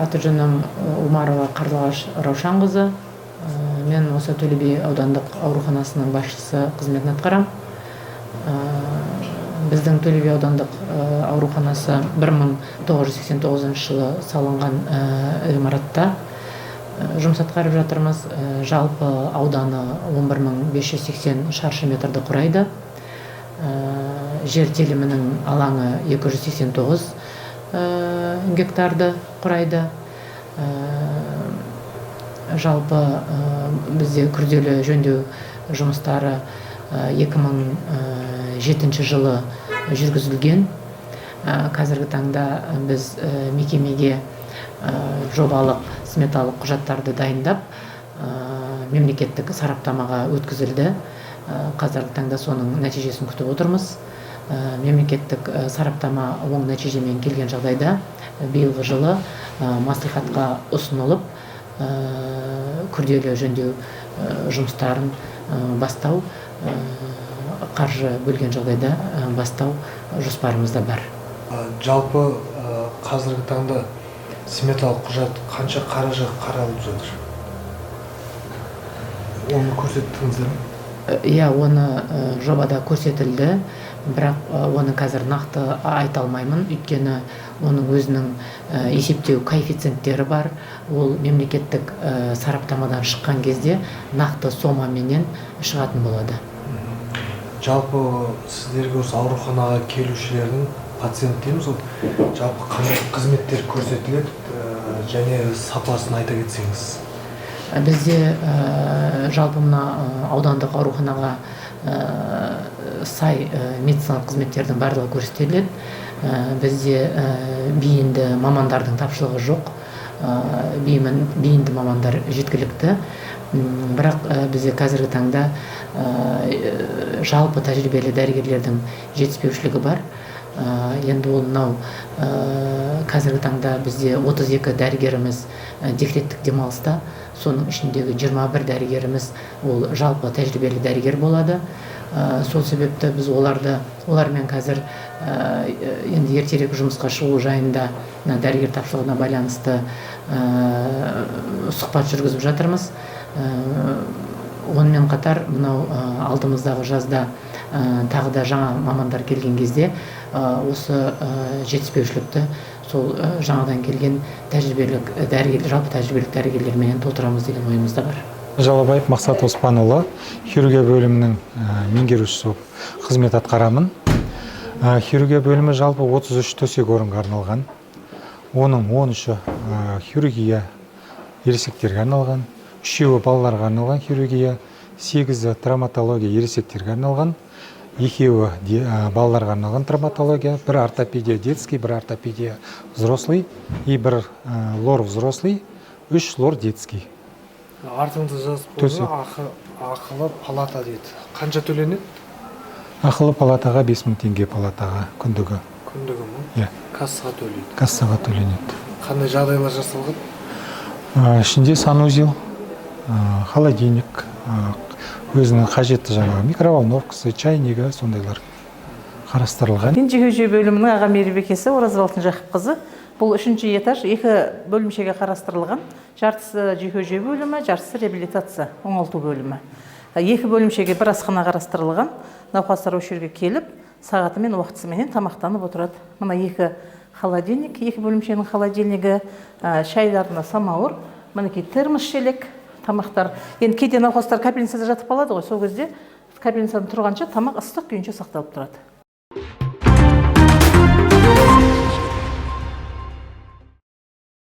Аты жөнім Умарова Қарлығаш Раушанқызы. Мен осы Төле би аудандық ауруханасының басшысы қызметін атқарамын. Біздің Төле би аудандық ауруханасы 1989 жылы салынған ғимаратта жұмыс атқарып жатырмыз. Жалпы ауданы 11 580 шаршы метрді құрайды. Жер телімінің алаңы 289 гектарды құрайды. Жалпы бізде күрделі жөндеу жұмыстары 2007 жылы жүргізілген. Қазіргі таңда біз мекемеге жобалық сметалық құжаттарды дайындап, мемлекеттік сараптамаға өткізілді. Қазіргі таңда соның нәтижесін күтіп отырмыз. Мемлекеттік сараптама оң нәтижемен келген жағдайда, биылғы жылы мәслихатқа ұсынылып, күрделі жөндеу жұмыстарын бастау, қаржы бөлген жағдайда бастау жоспарымызда бар. Жалпы қазіргі таңда сметалық құжат қанша қаражат қаралып жатыр, оны көрсеттіңіздер ме? Иә, оны жобада көрсетілді, бірақ оны қазір нақты айта алмаймын, өйткені оның өзінің есептеу коэффициенттері бар. Ол мемлекеттік сараптамадан шыққан кезде нақты сомаменен шығатын болады. Жалпы сіздерге, осы ауруханаға келушілердің, пациент дейміз ғой, жалпы қандай қызметтер көрсетіледі және сапасын айта кетсеңіз. Бізде жалпы мына аудандық ауруханаға сай медициналық қызметтердің барлығы көрсетіледі. Бізде бейінді мамандардың тапшылығы жоқ, бейінді мамандар жеткілікті. Бірақ бізде қазіргі таңда жалпы тәжірибелі дәрігерлердің жетіспеушілігі бар. Енді ол мынау қазіргі таңда бізде 32 дәрігеріміз декреттік демалыста. Соның ішіндегі 21 дәрігеріміз ол жалпы тәжірибелі дәрігер болады. Сол себепті біз олармен қазір енді ертерек жұмысқа шығу жайында мына дәрігер тапшылығына байланысты сұхбат жүргізіп жатырмыз. Онымен қатар мынау алдымыздағы жазда тағы да жаңа мамандар келген кезде осы жетіспеушілікті сол жаңадан келген тәжірибелік дәрігер, жалпы тәжірибелік дәрігерлерменен толтырамыз деген ойымыз да бар. Жалабаев Мақсат Оспанұлы, хирургия бөлімінің меңгерушісі болып қызмет атқарамын. Хирургия бөлімі жалпы 33 төсек орынға арналған. Оның 13-і хирургия ересектерге арналған, үшеуі балаларға арналған хирургия, сегізі травматология ересектерге арналған, екеуі балаларға арналған травматология, бір ортопедия детский, бір ортопедия взрослый и бір лор взрослый, үш лор детский. Артыңызда жазып Төсек. қойған ақылы палата дейді, қанша төленеді? Ақылы палатаға 5000 теңге палатаға күндігі. Күндігі ма? Иә. Кассаға төлейді? Кассаға төленеді. Қандай жағдайлар жасалған? Ішінде санузел, холодильник, өзінің қажетті жаңағы микроволновкасы, чайнигі, сондайлар қарастырылған. Мен жүйе жүйе бөлімінің аға мейірбикесі Оразова Алтын Жақыпқызы. Бұл үшінші этаж, екі бөлімшеге қарастырылған. Жартысы жүйке жүйе бөлімі, жартысы реабилитация, оңалту бөлімі. Екі бөлімшеге бір асхана қарастырылған. Науқастар осы жерге келіп, сағатымен, уақытысыменен тамақтанып отырады. Мына екі холодильник, екі бөлімшенің холодильнигі, шайларына самауыр, мінекей термос шелек, тамақтар. Енді кейде науқастар капельницада жатып қалады ғой, сол кезде капельницадан тұрғанша тамақ ыстық күйінше сақталып тұрады.